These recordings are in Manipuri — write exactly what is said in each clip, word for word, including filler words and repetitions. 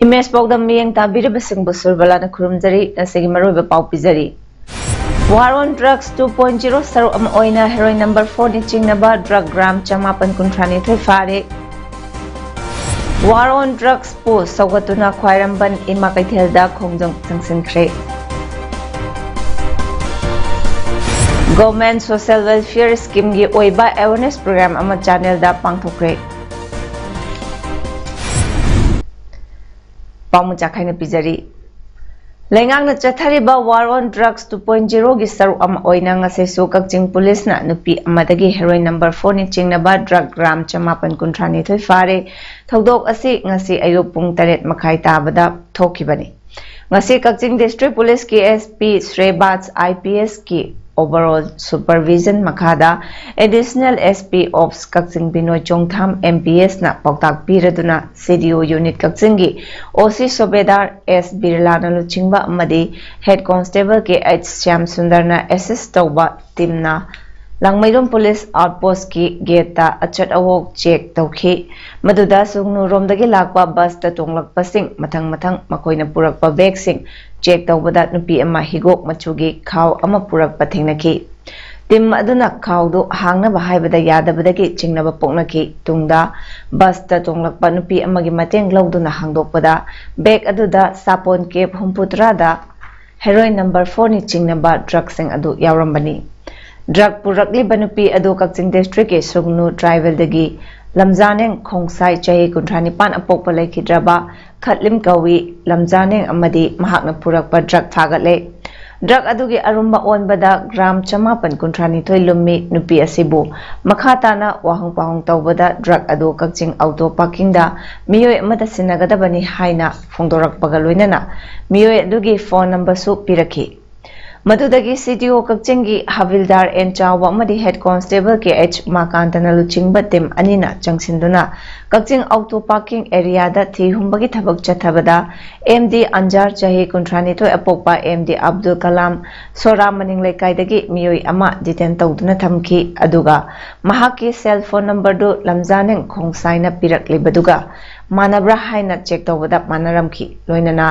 ꯏꯃꯦꯖ ꯄꯥꯎꯗꯝ ꯃꯤꯠꯌꯦꯡ ꯇꯥꯕꯤꯔꯤꯕꯁꯤꯡꯕꯨ ꯁꯨꯔꯕꯂꯥꯅ ꯈꯨꯔꯨꯝꯖꯔꯤ꯫ ꯉꯁꯤꯒꯤ ꯃꯔꯨꯑꯣꯏꯕ ꯄꯥꯎ ꯄꯤꯖꯔꯤ꯫ War on Drugs two point zero ꯁꯔꯨꯛ ꯑꯃ ꯑꯣꯏꯅ heroin number four ꯅꯤ ꯆꯤꯡꯅꯕ drug gram ꯆꯃꯥꯄꯟ ꯀꯨꯟꯊ꯭ꯔꯥ ꯅꯤꯊꯣꯏ ꯐꯥꯔꯦ꯫ War on Drugs ꯄꯨ ꯁꯧꯒꯠꯇꯨꯅ ꯈ꯭ꯋꯥꯏꯔꯝꯕꯟ ꯏꯃꯥ ꯀꯩꯊꯦꯜꯗ ꯈꯣꯡꯖꯪ ꯆꯪꯁꯤꯟꯈ꯭ꯔꯦ꯫ Government Social Welfare Scheme ꯒꯤ ꯑꯣꯏꯕ awareness program ꯑꯃ ꯆꯥꯟꯗꯦꯜꯗ ꯄꯥꯡꯊꯣꯛꯈ꯭ꯔꯦ꯫ ꯄꯥꯎꯃꯤ ꯆꯥꯈꯥꯏꯅ ꯄꯤꯖꯔꯤ꯫ ꯂꯩꯉꯥꯛꯅ ꯆꯠꯊꯔꯤꯕ War on Drugs two point zero ꯒꯤ ꯁꯔꯨꯛ ꯑꯃ ꯑꯣꯏꯅ ꯉꯁꯤꯁꯨ ꯀꯛꯆꯤꯡ ꯄꯨꯂꯤꯁꯅ ꯅꯨꯄꯤ ꯑꯃꯗꯒꯤ heroin number four ꯅꯤ ꯆꯤꯡꯅꯕ drug gram ꯆꯃꯥꯄꯟ ꯀꯨꯟꯊ꯭ꯔꯥ ꯅꯤꯊꯣꯏ ꯐꯥꯔꯦ꯫ ꯊꯧꯗꯣꯛ ꯑꯁꯤ ꯉꯁꯤ ꯑꯌꯨꯛ ꯄꯨꯡ ꯇꯔꯦꯠ ꯃꯈꯥꯏ ꯇꯥꯕꯗ ꯊꯣꯛꯈꯤꯕꯅꯤ꯫ ꯉꯁꯤ ꯀꯛꯆꯤꯡ District Police ꯀꯤ S P ꯁ꯭ꯔꯦꯕꯥꯖ I P S ꯀꯤ overall supervision ꯃꯈꯥꯗ Additional S P of Kakching ꯕꯤꯅꯣꯏ Chongtham M P S ꯅ ꯄꯥꯎꯇꯥꯛ ꯄꯤꯔꯗꯨꯅ C D O unit ꯀꯛꯆꯤꯡꯒꯤ O C ꯁꯣꯕꯦꯗꯥꯔ S ꯕꯤꯔꯂꯥꯅ ꯂꯨꯆꯤꯡꯕ ꯑꯃꯗꯤ Head Constable K H Shyam ꯁꯨꯟꯗꯔꯅ assist ꯇꯧꯕ team ꯅ ꯂꯥꯡꯃꯩꯗꯣꯡ Police Outpost ꯀꯤ gate ꯇ ꯑꯆꯠ ꯑꯋꯣꯛ check ꯇꯧꯈꯤ꯫ ꯃꯗꯨꯗ ꯁꯨꯡꯅꯨꯔꯣꯝꯗꯒꯤ ꯂꯥꯛꯄ bus ꯇ ꯇꯣꯡꯂꯛꯄꯁꯤꯡ ꯃꯊꯪ ꯃꯊꯪ ꯃꯈꯣꯏꯅ ꯄꯨꯔꯛꯄ bag ꯁꯤꯡ check ꯇꯧꯕꯗ ꯅꯨꯄꯤ ꯑꯃ ꯍꯤꯒꯣꯛ ꯃꯆꯨꯒꯤ ꯈꯥꯎ ꯑꯃ ꯄꯨꯔꯛꯄ ꯊꯦꯡꯅꯈꯤ꯫ Team ꯑꯗꯨꯅ ꯈꯥꯎꯗꯨ ꯍꯥꯡꯅꯕ ꯍꯥꯏꯕꯗ ꯌꯥꯗꯕꯗꯒꯤ ꯆꯤꯡꯅꯕ ꯄꯣꯛꯅꯈꯤ꯫ ꯇꯨꯡꯗ bus ꯇ ꯇꯣꯡꯂꯛꯄ ꯅꯨꯄꯤ ꯑꯃꯒꯤ ꯃꯇꯦꯡ ꯂꯧꯗꯨꯅ ꯍꯥꯡꯗꯣꯛꯄꯗ bag ꯑꯗꯨꯗ ꯁꯥꯄꯣꯟ ꯀꯦꯞ ꯍꯨꯝꯐꯨꯇꯔꯥꯗ heroin number four ꯅꯤ ꯆꯤꯡꯅꯕ drug ꯁꯤꯡ ꯑꯗꯨ ꯌꯥꯎꯔꯝꯕꯅꯤ꯫ Drug ꯄꯨꯔꯛꯂꯤꯕ ꯅꯨꯄꯤ ꯑꯗꯨ ꯀꯛꯆꯤꯡ district ꯀꯤ ꯁꯨꯡꯅꯨ tribal ꯗꯒꯤ ꯂꯝꯖꯥꯅꯦꯡ ꯈꯣꯡꯁꯥꯏ ꯆꯍꯤ ꯀꯨꯟꯊ꯭ꯔꯥ ꯅꯤꯄꯥꯟ ꯑꯄꯣꯛꯄ ꯂꯩꯈꯤꯗ꯭ꯔꯕ ꯈꯠꯂꯤꯝ ꯀꯧꯏ꯫ ꯂꯝꯖꯥꯅꯦꯡ ꯑꯃꯗꯤ ꯃꯍꯥꯛꯅ ꯄꯨꯔꯛꯄ drug ꯐꯥꯒꯠꯂꯦ꯫ Drug ꯑꯗꯨꯒꯤ ꯑꯔꯨꯝꯕ ꯑꯣꯟꯕꯗ gram ꯆꯃꯥꯄꯟ ꯀꯨꯟꯊ꯭ꯔꯥ ꯅꯤꯊꯣꯏ ꯂꯨꯝꯃꯤ꯫ ꯅꯨꯄꯤ ꯑꯁꯤꯕꯨ ꯃꯈꯥ ꯇꯥꯅ ꯋꯥꯍꯪ ꯄꯥꯎꯍꯪ ꯇꯧꯕꯗ drug ꯑꯗꯨ ꯀꯛꯆꯤꯡ auto parkingꯗ ꯃꯤꯑꯣꯏ ꯑꯃꯗ ꯁꯤꯟꯅꯒꯗꯕꯅꯤ ꯍꯥꯏꯅ ꯐꯣꯡꯗꯣꯔꯛꯄꯒ ꯂꯣꯏꯅꯅ ꯃꯤꯑꯣꯏ ꯑꯗꯨꯒꯤ phone numberꯁꯨ ꯄꯤꯔꯛꯈꯤ꯫ ꯃꯗꯨꯗꯒꯤ C D O ꯀꯛꯆꯤꯡꯒꯤ ꯍꯕꯤꯜꯗꯥꯔ N ꯆꯥꯎꯕ ꯑꯃꯗꯤ head constable K H ꯃꯥꯀꯥꯟꯇꯅ ꯂꯨꯆꯤꯡꯕ team ꯑꯅꯤꯅ ꯆꯪꯁꯤꯟꯗꯨꯅ ꯀꯛꯆꯤꯡ auto parking areaꯗ ꯊꯤ ꯍꯨꯝꯕꯒꯤ ꯊꯕꯛ ꯆꯠꯊꯕꯗ M D ꯑꯟꯖꯥꯔ ꯆꯍꯤ ꯀꯨꯟꯊ꯭ꯔꯥ ꯅꯤꯊꯣꯏ ꯑꯄꯣꯛꯄ M D ꯑꯕꯗꯨꯜ ꯀꯂꯥꯝ ꯁꯣꯔꯥ ꯃꯅꯤꯡ ꯂꯩꯀꯥꯏꯗꯒꯤ ꯃꯤꯑꯣꯏ ꯑꯃ detain ꯇꯧꯗꯨꯅ ꯊꯝꯈꯤ꯫ ꯑꯗꯨꯒ ꯃꯍꯥꯛꯀꯤ cell phone numberꯗꯨ ꯂꯝꯖꯥꯅꯤꯡ ꯈꯣꯡꯁꯥꯏꯅ ꯄꯤꯔꯛꯂꯤꯕꯗꯨꯒ ꯃꯥꯟꯅꯕ꯭ꯔꯥ ꯍꯥꯏꯅ check ꯇꯧꯕꯗ ꯃꯥꯟꯅꯔꯝꯈꯤ꯫ ꯂꯣꯏꯅꯅ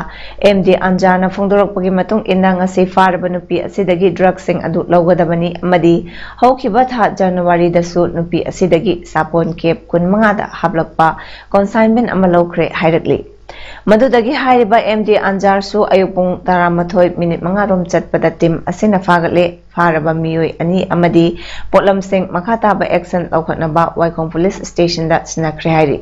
M D ꯑꯟꯖꯥꯔꯅ ꯐꯣꯡꯗꯣꯔꯛꯄꯒꯤ ꯃꯇꯨꯡ ꯏꯟꯅ ꯉꯁꯤ ꯐꯥꯔꯕ ꯅꯨꯄꯤ ꯑꯁꯤꯗꯒꯤ drugꯁꯤꯡ ꯑꯗꯨ ꯂꯧꯒꯗꯕꯅꯤ ꯑꯃꯗꯤ ꯍꯧꯈꯤꯕ ꯊꯥ Januaryꯗꯁꯨ ꯅꯨꯄꯤ ꯑꯁꯤꯗꯒꯤ ꯁꯥꯄꯣꯟ case ꯀꯨꯟꯃꯉꯥꯗ ꯍꯥꯞꯂꯛꯄ consignment ꯑꯃ ꯂꯧꯈ꯭ꯔꯦ ꯍꯥꯏꯔꯛꯂꯤ꯫ ꯃꯗꯨꯗꯒꯤ ꯍꯥꯏꯔꯤꯕ M D ꯑꯟꯖꯥꯔꯁꯨ ꯑꯌꯨꯛ ꯄꯨꯡ ꯇꯔꯥꯃꯥꯊꯣꯏ minute ꯃꯉꯥ ꯔꯣꯝ ꯆꯠꯄꯗ team ꯑꯁꯤꯅ ꯐꯥꯒꯠꯂꯦ꯫ ꯐꯥꯔꯕ ꯃꯤꯑꯣꯏ ꯑꯅꯤ ꯑꯃꯗꯤ ꯄꯣꯠꯂꯝꯁꯤꯡ ꯃꯈꯥ ꯇꯥꯕ action ꯂꯧꯈꯠꯅꯕ ꯋꯥꯏꯈꯣꯡ police stationꯗ ꯁꯤꯟꯅꯈ꯭ꯔꯦ ꯍꯥꯏꯔꯤ꯫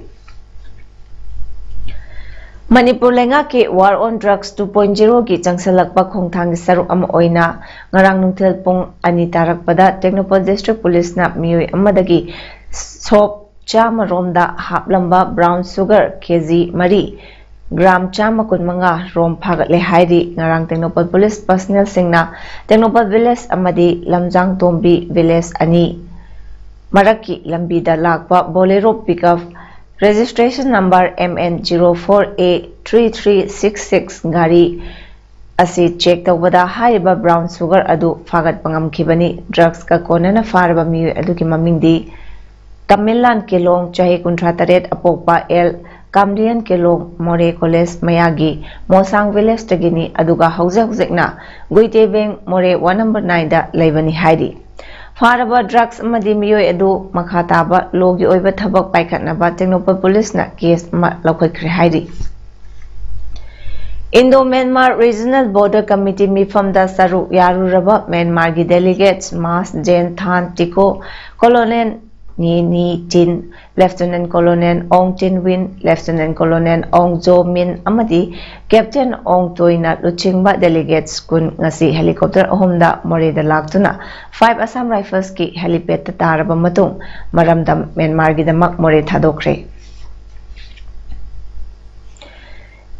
ꯃꯅꯤꯄꯨꯔ ꯂꯩꯉꯥꯛꯀꯤ War on Drugs two point zeroꯒꯤ ꯆꯪꯁꯤꯜꯂꯛꯄ ꯈꯣꯡꯊꯥꯡꯒꯤ ꯁꯔꯨꯛ ꯑꯃ ꯑꯣꯏꯅ ꯉꯔꯥꯡ ꯅꯨꯡꯊꯤꯜ ꯄꯨꯡ ꯑꯅꯤ ꯇꯥꯔꯛꯄꯗ ꯇꯦꯡꯅꯧꯄꯜ district policeꯅ ꯃꯤꯑꯣꯏ ꯑꯃꯗꯒꯤ soap ꯆꯥꯝꯃ ꯔꯣꯝꯗ ꯍꯥꯞꯂꯝꯕ brown sugar K G ꯃꯔꯤ, gram ꯆꯥꯝꯃ ꯀꯨꯟꯃꯉꯥ ꯔꯣꯝ ꯐꯥꯒꯠꯂꯦ ꯍꯥꯏꯔꯤ꯫ ꯉꯔꯥꯡ ꯇꯦꯡꯅꯧꯄꯜ police personnelꯁꯤꯡꯅ ꯇꯦꯡꯅꯧꯄꯜ village ꯑꯃꯗꯤ ꯂꯝꯖꯥꯡꯇꯣꯝꯕꯤ village ꯑꯅꯤ ꯃꯔꯛꯀꯤ ꯂꯝꯕꯤꯗ ꯂꯥꯛꯄ Bolero pickup registration number M N zero four A three three six six ꯒꯥꯔꯤ ꯑꯁꯤ check ꯇꯧꯕꯗ ꯍꯥꯏꯔꯤꯕ brown sugar ꯑꯗꯨ ꯐꯥꯒꯠꯄ ꯉꯝꯈꯤꯕꯅꯤ꯫ Drugsꯀ ꯀꯣꯟꯅꯅ ꯐꯥꯔꯕ ꯃꯤꯑꯣꯏ ꯑꯗꯨꯒꯤ ꯃꯃꯤꯡꯗꯤ ꯀꯃꯤꯜꯂꯥꯟ ꯀꯦꯂꯣꯡ, ꯆꯍꯤ ꯀꯨꯟꯊ꯭ꯔꯥ ꯇꯔꯦꯠ ꯑꯄꯣꯛꯄ ꯑꯦꯜ ꯀꯥꯝꯂꯤꯌꯟ ꯀꯦꯂꯣꯡ, ꯃꯣꯔꯦ college ꯃꯌꯥꯒꯤ ꯃꯣꯁꯥꯡ villageꯇꯒꯤꯅꯤ꯫ ꯑꯗꯨꯒ ꯍꯧꯖꯤꯛ ꯍꯧꯖꯤꯛꯅ ꯒꯨꯏꯇꯦꯕꯦꯡ, ꯃꯣꯔꯦ one number nineꯗ ꯂꯩꯕꯅꯤ ꯍꯥꯏꯔꯤ꯫ ꯐꯥꯔꯕ drugs ꯑꯃꯗꯤ ꯃꯤꯑꯣꯏ ꯑꯗꯨ ꯃꯈꯥ ꯇꯥꯕ lawꯒꯤ ꯑꯣꯏꯕ ꯊꯕꯛ ꯄꯥꯏꯈꯠꯅꯕ ꯇꯦꯡꯅꯧꯄꯜ policeꯅ case ꯑꯃ ꯂꯧꯈꯠꯈ꯭ꯔꯦ ꯍꯥꯏꯔꯤ꯫ Indo Myanmar Regional Border Committee ꯃꯤꯐꯝꯗ ꯁꯔꯨꯛ ꯌꯥꯔꯨꯔꯕ ꯃ꯭ꯌꯥꯟꯃꯥꯔꯒꯤ delegates ꯃꯥꯁ ꯖꯦꯟ ꯊꯥꯟ ꯇꯤꯀꯣ, Colonel ꯅꯤ ꯅꯤ ꯆꯤꯟ, Lieutenant Colonel ꯑꯣꯡ ꯆꯤꯟ ꯋꯤꯟ, Lieutenant Colonel ꯑꯣꯡ ꯖꯣ ꯃꯤꯟ ꯑꯃꯗꯤ Captain ꯑꯣꯡ ꯇꯣꯏꯅ ꯂꯨꯆꯤꯡꯕ delegates ꯀꯨꯟ ꯉꯁꯤ helicopter ꯑꯍꯨꯝꯗ ꯃꯣꯔꯦꯗ ꯂꯥꯛꯇꯨꯅ Five Assam Riflesꯀꯤ helipadꯇ ꯇꯥꯔꯕ ꯃꯇꯨꯡ ꯃꯔꯝꯗꯝ ꯃ꯭ꯌꯥꯟꯃꯥꯔꯒꯤꯗꯃꯛ ꯃꯣꯔꯦ ꯊꯥꯗꯣꯛꯈ꯭ꯔꯦ꯫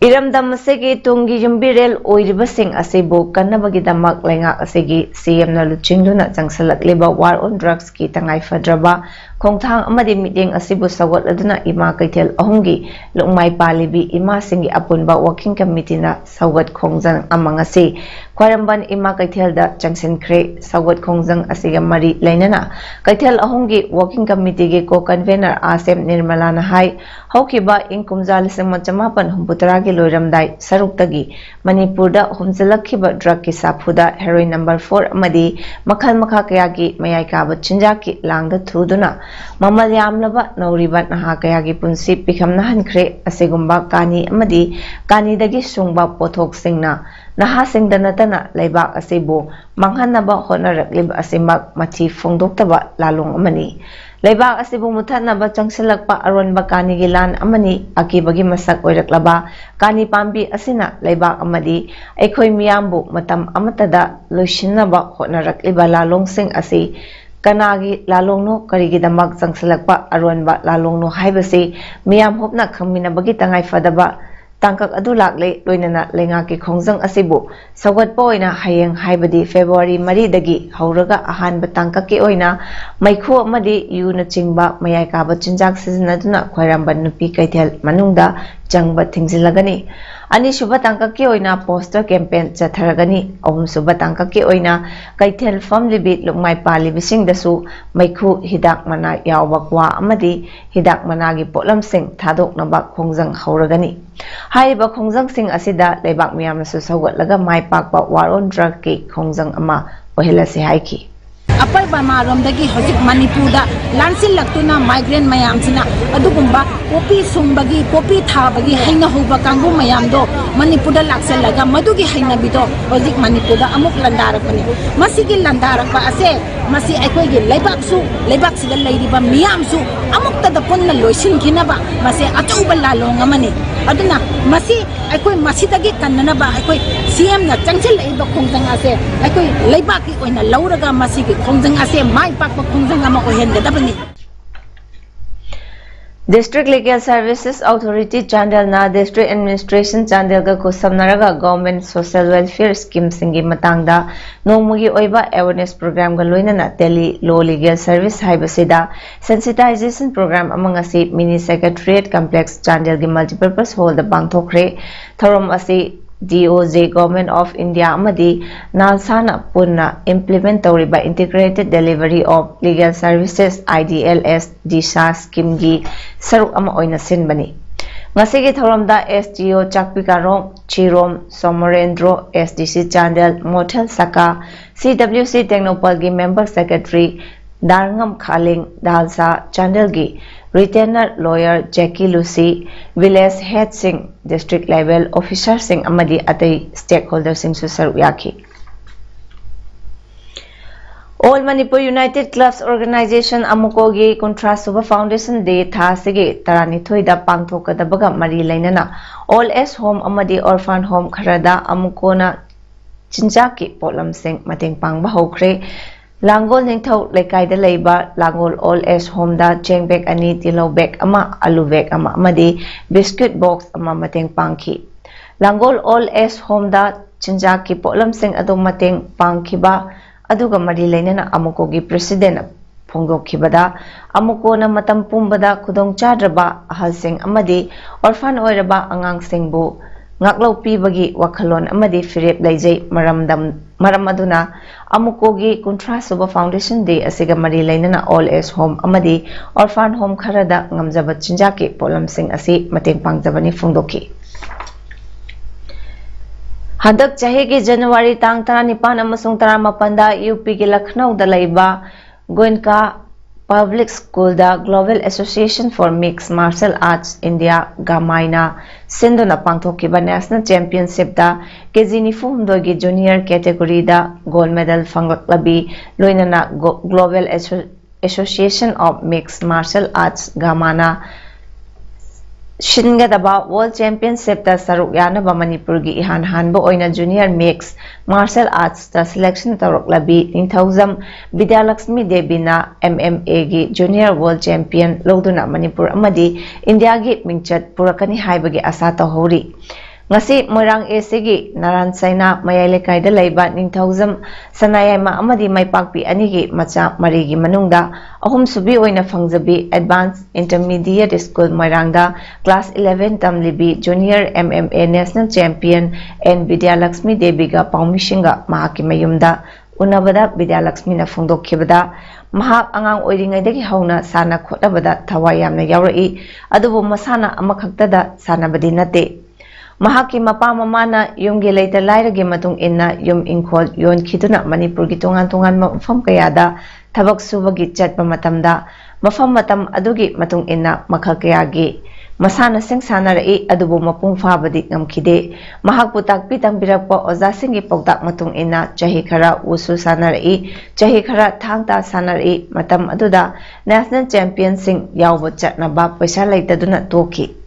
ꯏꯔꯝꯗꯝ ꯑꯁꯤꯒꯤ ꯇꯨꯡꯒꯤ ꯌꯨꯝꯕꯤꯔꯦꯜ ꯑꯣꯏꯔꯤꯕꯁꯤꯡ ꯑꯁꯤꯕꯨ ꯀꯟꯅꯕꯒꯤꯗꯃꯛ ꯂꯩꯉꯥꯛ ꯑꯁꯤꯒꯤ ꯁꯤ ꯑꯦꯝꯅ ꯂꯨꯆꯤꯡꯗꯨꯅ ꯆꯪꯁꯤꯜꯂꯛꯂꯤꯕ War on Drugsꯀꯤ ꯇꯉꯥꯏꯐꯗ꯭ꯔꯕ ꯈꯣꯡꯊꯥꯡ ꯑꯃꯗꯤ ꯃꯤꯠꯌꯦꯡ ꯑꯁꯤꯕꯨ ꯁꯧꯒꯠꯂꯗꯨꯅ ꯏꯃꯥ ꯀꯩꯊꯦꯜ ꯑꯍꯨꯝꯒꯤ ꯂꯨꯞꯃꯥꯏ ꯄꯥꯜꯂꯤꯕꯤ ꯏꯃꯥꯁꯤꯡꯒꯤ ꯑꯄꯨꯟꯕ working committeeꯅ ꯁꯧꯒꯠ ꯈꯣꯡꯖꯪ ꯑꯃ ꯉꯁꯤ ꯈ꯭ꯋꯥꯏꯔꯝꯕꯟ ꯏꯃꯥ ꯀꯩꯊꯦꯜꯗ ꯆꯪꯁꯤꯟꯈ꯭ꯔꯦ꯫ ꯁꯧꯒꯠ ꯈꯣꯡꯖꯪ ꯑꯁꯤꯒ ꯃꯔꯤ ꯂꯩꯅꯅ ꯀꯩꯊꯦꯜ ꯑꯍꯨꯝꯒꯤ working committeeꯒꯤ co-convener ꯑꯥꯁꯦꯝ ꯅꯤꯔꯃꯂꯥꯅ ꯍꯥꯏ, ꯍꯧꯈꯤꯕ ꯏꯪ ꯀꯨꯝꯖꯥ ꯂꯤꯁꯤꯡ ꯑꯃ ꯆꯃꯥꯄꯟ ꯍꯨꯝꯐꯨꯇꯔꯥꯒꯤ ꯂꯣꯏꯔꯝꯗꯥꯏ ꯁꯔꯨꯛꯇꯒꯤ ꯃꯅꯤꯄꯨꯔꯗ ꯍꯨꯝꯖꯤꯜꯂꯛꯈꯤꯕ drugꯀꯤ ꯁꯥꯐꯨꯗ heroin number four ꯑꯃꯗꯤ ꯃꯈꯜ ꯃꯈꯥ ꯀꯌꯥꯒꯤ ꯃꯌꯥꯏ ꯀꯥꯕ ꯆꯤꯟꯖꯥꯛꯀꯤ ꯂꯥꯡꯗ ꯊꯨꯗꯨꯅ ꯃꯃꯜ ꯌꯥꯝꯂꯕ ꯅꯧꯔꯤꯕ ꯅꯍꯥ ꯀꯌꯥꯒꯤ ꯄꯨꯟꯁꯤ ꯄꯤꯈꯝꯅꯍꯟꯈ꯭ꯔꯦ꯫ ꯑꯁꯤꯒꯨꯝꯕ ꯀꯥꯅꯤ ꯑꯃꯗꯤ ꯀꯥꯅꯤꯗꯒꯤ ꯁꯨꯡꯕ ꯄꯣꯠꯊꯣꯛꯁꯤꯡꯅ ꯅꯍꯥꯁꯤꯡꯗ ꯅꯠꯇꯅ ꯂꯩꯕꯥꯛ ꯑꯁꯤꯕꯨ ꯃꯥꯡꯍꯟꯅꯕ ꯍꯣꯠꯅꯔꯛꯂꯤꯕ ꯑꯁꯤꯃꯛ ꯃꯊꯤ ꯐꯣꯡꯗꯣꯛꯇꯕ ꯂꯥꯂꯣꯡ ꯑꯃꯅꯤ꯫ ꯂꯩꯕꯥꯛ ꯑꯁꯤꯕꯨ ꯃꯨꯠꯊꯠꯅꯕ ꯆꯪꯁꯤꯜꯂꯛꯄ ꯑꯔꯣꯟꯕ ꯀꯥꯅꯤꯒꯤ ꯂꯥꯟ ꯑꯃꯅꯤ꯫ ꯑꯀꯤꯕꯒꯤ ꯃꯁꯛ ꯑꯣꯏꯔꯛꯂꯕ ꯀꯥꯅꯤ ꯄꯥꯝꯕꯤ ꯑꯁꯤꯅ ꯂꯩꯕꯥꯛ ꯑꯃꯗꯤ ꯑꯩꯈꯣꯏ ꯃꯤꯌꯥꯝꯕꯨ ꯃꯇꯝ ꯑꯃꯠꯇꯗ ꯂꯣꯏꯁꯤꯟꯅꯕ ꯍꯣꯠꯅꯔꯛꯂꯤꯕ ꯂꯥꯂꯣꯡꯁꯤꯡ ꯑꯁꯤ ꯀꯅꯥꯒꯤ ꯂꯥꯂꯣꯡꯅꯣ, ꯀꯔꯤꯒꯤꯗꯃꯛ ꯆꯪꯁꯤꯜꯂꯛꯄ ꯑꯔꯣꯟꯕ ꯂꯥꯂꯣꯡꯅꯣ ꯍꯥꯏꯕꯁꯤ ꯃꯤꯌꯥꯝ ꯍꯨꯞꯅ ꯈꯪꯃꯤꯟꯅꯕꯒꯤ ꯇꯉꯥꯏꯐꯗꯕ ꯇꯥꯡꯀꯛ ꯑꯗꯨ ꯂꯥꯛꯂꯦ꯫ ꯂꯣꯏꯅꯅ ꯂꯩꯉꯥꯛꯀꯤ ꯈꯣꯡꯖꯪ ꯑꯁꯤꯕꯨ ꯁꯧꯒꯠꯄ ꯑꯣꯏꯅ ꯍꯌꯦꯡ, ꯍꯥꯏꯕꯗꯤ February ꯃꯔꯤꯗꯒꯤ ꯍꯧꯔꯒ ꯑꯍꯥꯟꯕ ꯇꯥꯡꯀꯛꯀꯤ ꯑꯣꯏꯅ ꯃꯩꯈꯨ ꯑꯃꯗꯤ ꯌꯨꯅꯆꯤꯡꯕ ꯃꯌꯥꯏ ꯀꯥꯕ ꯆꯤꯟꯖꯥꯛ ꯁꯤꯖꯤꯟꯅꯗꯨꯅ ꯈ꯭ꯋꯥꯏꯔꯝꯕꯟ ꯅꯨꯄꯤ ꯀꯩꯊꯦꯜ ꯃꯅꯨꯡꯗ ꯆꯪꯕ ꯊꯤꯡꯖꯤꯜꯂꯒꯅꯤ꯫ ꯑꯅꯤꯁꯨꯕ ꯇꯥꯡꯀꯛꯀꯤ ꯑꯣꯏꯅ poster campaign ꯆꯠꯊꯔꯒꯅꯤ꯫ ꯑꯍꯨꯝꯁꯨꯕ ꯇꯥꯡꯀꯛꯀꯤ ꯑꯣꯏꯅ ꯀꯩꯊꯦꯜ ꯐꯝꯂꯤꯕꯤ ꯂꯨꯞꯃꯥꯏ ꯄꯥꯜꯂꯤꯕꯁꯤꯡꯗꯁꯨ ꯃꯩꯈꯨ, ꯍꯤꯗꯥꯛ ꯃꯅꯥ ꯌꯥꯎꯕ ꯀ꯭ꯋꯥ ꯑꯃꯗꯤ ꯍꯤꯗꯥꯛ ꯃꯅꯥꯒꯤ ꯄꯣꯠꯂꯝꯁꯤꯡ ꯊꯥꯗꯣꯛꯅꯕ ꯈꯣꯡꯖꯪ ꯍꯧꯔꯒꯅꯤ꯫ ꯍꯥꯏꯔꯤꯕ ꯈꯣꯡꯖꯪꯁꯤꯡ ꯑꯁꯤꯗ ꯂꯩꯕꯥꯛ ꯃꯤꯌꯥꯝꯅꯁꯨ ꯁꯧꯒꯠꯂꯒ ꯃꯥꯏ ꯄꯥꯛꯄ War on Drugsꯀꯤ ꯈꯣꯡꯖꯪ ꯑꯃ ꯑꯣꯏꯍꯜꯂꯁꯤ ꯍꯥꯏꯈꯤ꯫ ꯑꯄꯔ ꯕꯔꯃꯥꯔꯣꯝꯗꯒꯤ ꯍꯧꯖꯤꯛ ꯃꯅꯤꯄꯨꯔꯗ ꯂꯥꯟꯁꯤꯜꯂꯛꯇꯨꯅ migrant ꯃꯌꯥꯝꯁꯤꯅ ꯑꯗꯨꯒꯨꯝꯕ ꯄꯣꯄꯤ ꯁꯨꯡꯕꯒꯤ, ꯄꯣꯄꯤ ꯊꯥꯕꯒꯤ ꯍꯩꯅꯍꯧꯕ ꯀꯥꯡꯕꯨ ꯃꯌꯥꯝꯗꯣ ꯃꯅꯤꯄꯨꯔꯗ ꯂꯥꯛꯁꯤꯜꯂꯒ ꯃꯗꯨꯒꯤ ꯍꯩꯅꯕꯤꯗꯣ ꯍꯧꯖꯤꯛ ꯃꯅꯤꯄꯨꯔꯗ ꯑꯃꯨꯛ ꯂꯥꯟꯗꯥꯔꯛꯄꯅꯤ꯫ ꯃꯁꯤꯒꯤ ꯂꯥꯟꯗꯥꯔꯛꯄ ꯑꯁꯦ ꯃꯁꯤ ꯑꯩꯈꯣꯏꯒꯤ ꯂꯩꯕꯥꯛꯁꯨ, ꯂꯩꯕꯥꯛꯁꯤꯗ ꯂꯩꯔꯤꯕ ꯃꯤꯌꯥꯝꯁꯨ ꯑꯃꯨꯛꯇꯗ ꯄꯨꯟꯅ ꯂꯣꯏꯁꯤꯟꯈꯤꯅꯕ ꯃꯁꯤ ꯑꯆꯧꯕ ꯂꯥꯜꯂꯣꯡ ꯑꯃꯅꯤ꯫ ꯑꯗꯨꯅ ꯃꯁꯤ ꯑꯩꯈꯣꯏ ꯃꯁꯤꯗꯒꯤ ꯀꯟꯅꯅꯕ ꯑꯩꯈꯣꯏ ꯁꯤ ꯑꯦꯝꯅ ꯆꯪꯁꯤꯜꯂꯛꯏꯕ ꯈꯣꯡꯖꯪ ꯑꯁꯦ ꯑꯩꯈꯣꯏ ꯂꯩꯕꯥꯛꯀꯤ ꯑꯣꯏꯅ ꯂꯧꯔꯒ ꯃꯁꯤꯒꯤ ꯈꯣꯡꯖꯪ ꯑꯁꯦ ꯃꯥꯏ ꯄꯥꯛꯄ ꯈꯣꯡꯖꯪ ꯑꯃ ꯑꯣꯏꯍꯟꯒꯗꯕꯅꯤ꯫ District Legal Services Authority ꯆꯥꯟꯗꯦꯜꯅ District Administration ꯆꯥꯟꯗꯦꯜꯒ ꯈꯨꯠꯁꯝꯅꯔꯒ Government Social Welfare Schemeꯁꯤꯡꯒꯤ ꯃꯇꯥꯡꯗ ꯅꯣꯡꯃꯒꯤ ꯑꯣꯏꯕ awareness programꯒ ꯂꯣꯏꯅꯅ Delhi Law Legal Service ꯍꯥꯏꯕꯁꯤꯗ sensitization program ꯑꯃ ꯉꯁꯤ Mini Secretariat Complex ꯆꯥꯟꯗꯦꯜꯒꯤ Multipurpose Hallꯗ ꯄꯥꯡꯊꯣꯛꯈ꯭ꯔꯦ꯫ ꯊꯧꯔꯝ ꯑꯁꯤ D O J, Government of India ꯑꯃꯗꯤ ꯅꯥꯜꯁꯥꯅ ꯄꯨꯟꯅ implement ꯇꯧꯔꯤꯕ Integrated Delivery of Legal Services, I D L S, DISHA schemeꯒꯤ ꯁꯔꯨꯛ ꯑꯃ ꯑꯣꯏꯅ ꯁꯤꯟꯕꯅꯤ꯫ ꯉꯁꯤꯒꯤ ꯊꯧꯔꯝꯗ S D O ꯆꯥꯛꯄꯤ ꯀꯥꯔꯣꯡ, ꯆꯤꯔꯣꯝ Somorendro, S D C Chandel ꯃꯣꯊꯦꯜ ꯁꯀꯥ, C W C ꯇꯦꯡꯅꯧꯄꯜꯒꯤ Member Secretary ꯗꯥꯔꯉꯝ ꯈꯥꯂꯤꯡ, ꯗꯥꯜꯁꯥ ꯆꯥꯟꯗꯦꯜꯒꯤ Retainer Lawyer ꯖꯦꯀꯤ ꯂꯨꯁꯤ, Village Headꯁꯤꯡ, District Level Officerꯁꯤꯡ ꯑꯃꯗꯤ ꯑꯇꯩ stakeholderꯁꯤꯡꯁꯨ ꯁꯔꯨꯛ ꯌꯥꯈꯤ꯫ All Manipur United Clubs Organization, ꯑꯃꯨꯀꯣꯒꯤ ꯀꯨꯟꯊ꯭ꯔꯥ ꯁꯨꯕ Foundation Day ꯊꯥ ꯑꯁꯤꯒꯤ ꯇꯔꯥꯅꯤꯊꯣꯏꯗ ꯄꯥꯡꯊꯣꯛꯀꯗꯕꯒ ꯃꯔꯤ ꯂꯩꯅꯅ Old Age Home ꯑꯃꯗꯤ Orphan Home ꯈꯔꯗ ꯑꯃꯨꯀꯣꯅ ꯆꯤꯟꯖꯥꯛꯀꯤ ꯄꯣꯠꯂꯝꯁꯤꯡ ꯃꯇꯦꯡ ꯄꯥꯡꯕ ꯍꯧꯈ꯭ꯔꯦ꯫ ꯂꯥꯡꯒꯣꯜ ꯅꯤꯡꯊꯧ ꯂꯩꯀꯥꯏꯗ ꯂꯩꯕ ꯂꯥꯡꯒꯣꯜ Old Age Homeꯗ ꯆꯦꯡ bag ꯑꯅꯤ, ꯇꯤꯜꯍꯧ bag ꯑꯃ, ꯑꯂꯨ bag ꯑꯃ ꯑꯃꯗꯤ biscuit box ꯑꯃ ꯃꯇꯦꯡ ꯄꯥꯡꯈꯤ꯫ ꯂꯥꯡꯒꯣꯜ Old Age Homeꯗ ꯆꯤꯟꯖꯥꯛꯀꯤ ꯄꯣꯠꯂꯝꯁꯤꯡ ꯑꯗꯨ ꯃꯇꯦꯡ ꯄꯥꯡꯈꯤꯕ ꯑꯗꯨꯒ ꯃꯔꯤ ꯂꯩꯅꯅ ꯑꯃꯨꯀꯣꯒꯤ Presidentꯅ ꯐꯣꯡꯗꯣꯛꯈꯤꯕꯗ, ꯑꯃꯨꯀꯣꯅ ꯃꯇꯝ ꯄꯨꯝꯕꯗ ꯈꯨꯗꯣꯡꯆꯥꯗ꯭ꯔꯕ ꯑꯍꯜꯁꯤꯡ ꯑꯃꯗꯤ orphan ꯑꯣꯏꯔꯕ ꯑꯉꯥꯡꯁꯤꯡꯕꯨ ꯉꯥꯛꯂꯧ ꯄꯤꯕꯒꯤ ꯋꯥꯈꯜꯂꯣꯟ ꯑꯃꯗꯤ ꯐꯤꯔꯦꯞ ꯂꯩꯖꯩ꯫ ꯃꯔꯝꯗꯝ-, ꯃꯔꯝ ꯑꯗꯨꯅ ꯑꯃꯨꯀꯣꯒꯤ ꯀꯨꯟꯊ꯭ꯔꯥ ꯁꯨꯕ Foundation Day ꯑꯁꯤꯒ ꯃꯔꯤ ꯂꯩꯅꯅ Old Age Home ꯑꯃꯗꯤ Orphan Home ꯈꯔꯗ ꯉꯝꯖꯕ ꯆꯤꯟꯖꯥꯛꯀꯤ ꯄꯣꯠꯂꯝꯁꯤꯡ ꯑꯁꯤ ꯃꯇꯦꯡ ꯄꯥꯡꯖꯕꯅꯤ ꯐꯣꯡꯗꯣꯛꯈꯤ꯫ ꯍꯟꯗꯛ ꯆꯍꯤꯒꯤ January ꯇꯥꯡ ꯇꯔꯥꯅꯤꯄꯥꯟ ꯑꯃꯁꯨꯡ ꯇꯔꯥꯃꯥꯄꯟꯗ UPꯒꯤ ꯂꯈꯅꯧꯗ ꯂꯩꯕ ꯒꯣꯏꯟꯀꯥ Public Schoolꯗ Global Association for Mixed Martial Arts India, ꯒꯃꯥꯏꯅ ꯁꯤꯟꯗꯨꯅ ꯄꯥꯡꯊꯣꯛꯈꯤꯕ National Championshipꯇ ꯀꯦ ꯖꯤ ꯅꯤꯐꯨ ꯍꯨꯝꯗꯣꯏꯒꯤ junior categoryꯗ gold medal ꯐꯪꯂꯛꯂꯕꯤ, ꯂꯣꯏꯅꯅ Go-, Global Asso-, Association of Mixed Martial Arts, ꯒꯃꯥꯅ ꯁꯤꯟꯒꯗꯕ World Championshipꯇ ꯁꯔꯨꯛ ꯌꯥꯅꯕ ꯃꯅꯤꯄꯨꯔꯒꯤ ꯏꯍꯥꯟ ꯍꯥꯟꯕ ꯑꯣꯏꯅ junior mixed martial artsꯇ selection ꯇꯧꯔꯛꯂꯕꯤ ꯅꯤꯡꯊꯧꯖꯝ Bidyalakshmi ꯗꯦꯕꯤꯅ M M Aꯒꯤ junior world champion ꯂꯧꯗꯨꯅ ꯃꯅꯤꯄꯨꯔ ꯑꯃꯗꯤ ꯏꯟꯗꯤꯌꯥꯒꯤ ꯃꯤꯡꯆꯠ ꯄꯨꯔꯛꯀꯅꯤ ꯍꯥꯏꯕꯒꯤ ꯑꯥꯁꯥ ꯇꯧꯍꯧꯔꯤ꯫ ꯉꯁꯤ ꯃꯣꯏꯔꯥꯡ A Cꯒꯤ ꯅꯥꯔꯥꯟ ꯁꯥꯏꯅꯥ ꯃꯌꯥꯏ ꯂꯩꯀꯥꯏꯗ ꯂꯩꯕ ꯅꯤꯡꯊꯧꯖꯝ ꯁꯅꯥꯌꯥꯏꯃ ꯑꯃꯗꯤ ꯃꯥꯏꯄꯥꯛꯄꯤ ꯑꯅꯤꯒꯤ ꯃꯆꯥ ꯃꯔꯤꯒꯤ ꯃꯅꯨꯡꯗ ꯑꯍꯨꯝꯁꯨꯕꯤ ꯑꯣꯏꯅ ꯐꯪꯖꯕꯤ Advanced Intermediate School ꯃꯣꯏꯔꯥꯡꯗ class eleven ꯇꯝꯂꯤꯕꯤ junior M M A national champion N Bidyalakshmi ꯗꯦꯕꯤꯒ ꯄꯥꯎꯃꯤꯁꯤꯡꯒ ꯃꯍꯥꯛꯀꯤ ꯃꯌꯨꯝꯗ ꯎꯅꯕꯗ ꯕꯤꯗ꯭ꯌꯥꯂꯛꯁꯃꯤꯅ ꯐꯣꯡꯗꯣꯛꯈꯤꯕꯗ, ꯃꯍꯥꯛ ꯑꯉꯥꯡ ꯑꯣꯏꯔꯤꯉꯩꯗꯒꯤ ꯍꯧꯅ ꯁꯥꯟꯅ ꯈꯣꯠꯅꯕꯗ ꯊꯋꯥꯏ ꯌꯥꯝꯅ ꯌꯥꯎꯔꯛꯏ, ꯑꯗꯨꯕꯨ ꯃꯁꯥꯟꯅ ꯑꯃꯈꯛꯇꯗ ꯁꯥꯟꯅꯕꯗꯤ ꯅꯠꯇꯦ꯫ ꯃꯍꯥꯛꯀꯤ ꯃꯄꯥ ꯃꯃꯥꯅ ꯌꯨꯝꯒꯤ ꯂꯩꯇ ꯂꯥꯏꯔꯒꯤ ꯃꯇꯨꯡ ꯏꯟꯅ ꯌꯨꯝ ꯏꯪꯈꯣꯜ ꯌꯣꯟꯈꯤꯗꯨꯅ ꯃꯅꯤꯄꯨꯔꯒꯤ ꯇꯣꯉꯥꯟ ꯇꯣꯉꯥꯟꯕ ꯃꯐꯝ ꯀꯌꯥꯗ ꯊꯕꯛ ꯁꯨꯕꯒꯤ ꯆꯠꯄ ꯃꯇꯝꯗ, ꯃꯐꯝ ꯃꯇꯝ ꯑꯗꯨꯒꯤ ꯃꯇꯨꯡ ꯏꯟꯅ ꯃꯈꯜ ꯀꯌꯥꯒꯤ ꯃꯁꯥꯟꯅꯁꯤꯡ ꯁꯥꯟꯅꯔꯛꯏ, ꯑꯗꯨꯕꯨ ꯃꯄꯨꯡ ꯐꯥꯕꯗꯤ ꯉꯝꯈꯤꯗꯦ꯫ ꯃꯍꯥꯛꯄꯨ ꯇꯥꯛꯄꯤ ꯇꯝꯕꯤꯔꯛꯄ ꯑꯣꯖꯥꯁꯤꯡꯒꯤ ꯄꯥꯎꯇꯥꯛ ꯃꯇꯨꯡ ꯏꯟꯅ ꯆꯍꯤ ꯈꯔ ꯋꯨꯁꯨ ꯁꯥꯟꯅꯔꯛꯏ, ꯆꯍꯤ ꯈꯔ ꯊꯥꯡ ꯇꯥ ꯁꯥꯟꯅꯔꯛꯏ꯫ ꯃꯇꯝ ꯑꯗꯨꯗ national championꯁꯤꯡ ꯌꯥꯎꯕ ꯆꯠꯅꯕ ꯄꯩꯁꯥ ꯂꯩꯇꯗꯨꯅ ꯇꯣꯛꯈꯤ꯫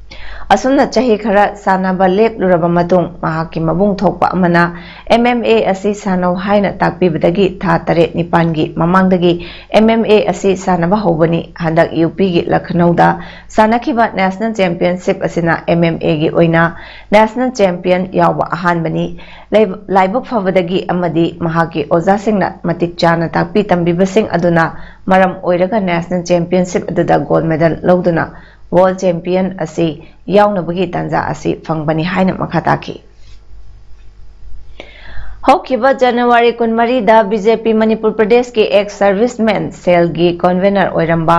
ꯑꯁꯨꯝꯅ ꯆꯍꯤ ꯈꯔ ꯁꯥꯟꯅꯕ ꯂꯦꯞꯂꯨꯔꯕ ꯃꯇꯨꯡ, ꯃꯍꯥꯛꯀꯤ ꯃꯕꯨꯡ ꯊꯣꯛꯄ ꯑꯃꯅ M M A ꯑꯁꯤ ꯁꯥꯟꯅꯧ ꯍꯥꯏꯅ ꯇꯥꯛꯄꯤꯕꯗꯒꯤ ꯊꯥ ꯇꯔꯦꯠ ꯅꯤꯄꯥꯟꯒꯤ ꯃꯃꯥꯡꯗꯒꯤ M M A ꯑꯁꯤ ꯁꯥꯟꯅꯕ ꯍꯧꯕꯅꯤ꯫ ꯍꯟꯗꯛ ꯌꯨ ꯄꯤꯒꯤ ꯂꯈꯅꯧꯗ ꯁꯥꯟꯅꯈꯤꯕ national championship ꯑꯁꯤꯅ M M Aꯒꯤ ꯑꯣꯏꯅ national champion ꯌꯥꯎꯕ ꯑꯍꯥꯟꯕꯅꯤ꯫ ꯂꯩ-, ꯂꯥꯏꯕꯛ ꯐꯕꯗꯒꯤ ꯑꯃꯗꯤ ꯃꯍꯥꯛꯀꯤ ꯑꯣꯖꯥꯁꯤꯡꯅ ꯃꯇꯤꯛ ꯆꯥꯅ ꯇꯥꯛꯄꯤ ꯇꯝꯕꯤꯕꯁꯤꯡ ꯑꯗꯨꯅ ꯃꯔꯝ ꯑꯣꯏꯔꯒ national championship ꯑꯗꯨꯗ gold medal ꯂꯧꯗꯨꯅ world champion ꯑꯁꯤ ꯌꯥꯎꯅꯕꯒꯤ ꯇꯥꯟꯖꯥ ꯑꯁꯤ ꯐꯪꯕꯅꯤ ꯍꯥꯏꯅ ꯃꯈꯥ ꯇꯥꯈꯤ꯫ ꯍꯧꯈꯤꯕ ꯖꯅꯋꯥꯔꯤ ꯀꯨꯟꯃꯔꯤꯗ ꯕꯤ ꯖꯦ ꯄꯤ ꯃꯅꯤꯄꯨꯔ ꯄ꯭ꯔꯗꯦꯁꯀꯤ ꯑꯦꯛꯁ ꯁꯔꯚꯤꯁꯃꯦꯟ ꯁꯦꯜꯒꯤ ꯀꯣꯟꯚꯦꯅꯔ ꯑꯣꯏꯔꯝꯕ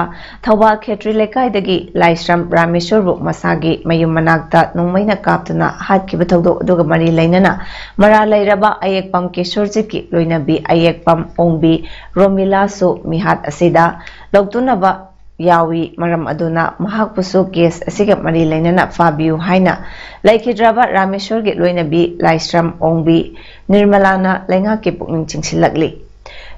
ꯊꯧꯕꯥꯜ ꯈꯦꯇ꯭ꯔꯤ ꯂꯩꯀꯥꯏꯗꯒꯤ ꯂꯥꯏꯁ꯭ꯔꯝ ꯔꯥꯃꯦꯁꯣꯔꯕꯨ ꯃꯁꯥꯒꯤ ꯃꯌꯨꯝ ꯃꯅꯥꯛꯇ ꯅꯣꯡꯃꯩꯅ ꯀꯥꯞꯇꯨꯅ ꯍꯥꯠꯈꯤꯕ ꯊꯧꯗꯣꯛ ꯑꯗꯨꯒ ꯃꯔꯤ ꯂꯩꯅꯅ ꯃꯔꯥꯜ ꯂꯩꯔꯕ ꯑꯌꯦꯛꯄꯝ ꯀꯤꯁꯣꯔꯖꯤꯠꯀꯤ ꯂꯣꯏꯅꯕꯤ ꯑꯌꯦꯛꯄꯝ ꯑꯣꯡꯕꯤ ꯔꯣꯃꯤꯂꯥꯁꯨ ꯃꯤꯍꯥꯠ ꯑꯁꯤꯗ ꯂꯧꯇꯨꯅꯕ ꯌꯥꯎꯏ꯫ ꯃꯔꯝ ꯑꯗꯨꯅ ꯃꯍꯥꯛꯄꯨꯁꯨ ꯀꯦꯁ ꯑꯁꯤꯒ ꯃꯔꯤ ꯂꯩꯅꯅ ꯐꯥꯕꯤꯌꯨ ꯍꯥꯏꯅ ꯂꯩꯈꯤꯗ꯭ꯔꯕ ꯔꯥꯃꯦꯁꯣꯔꯒꯤ ꯂꯣꯏꯅꯕꯤ ꯂꯥꯏꯁ꯭ꯔꯝ ꯑꯣꯡꯕꯤ ꯅꯤꯔꯃꯂꯥꯅ ꯂꯩꯉꯥꯛꯀꯤ ꯄꯨꯛꯅꯤꯡ ꯆꯤꯡꯁꯤꯜꯂꯛꯂꯤ꯫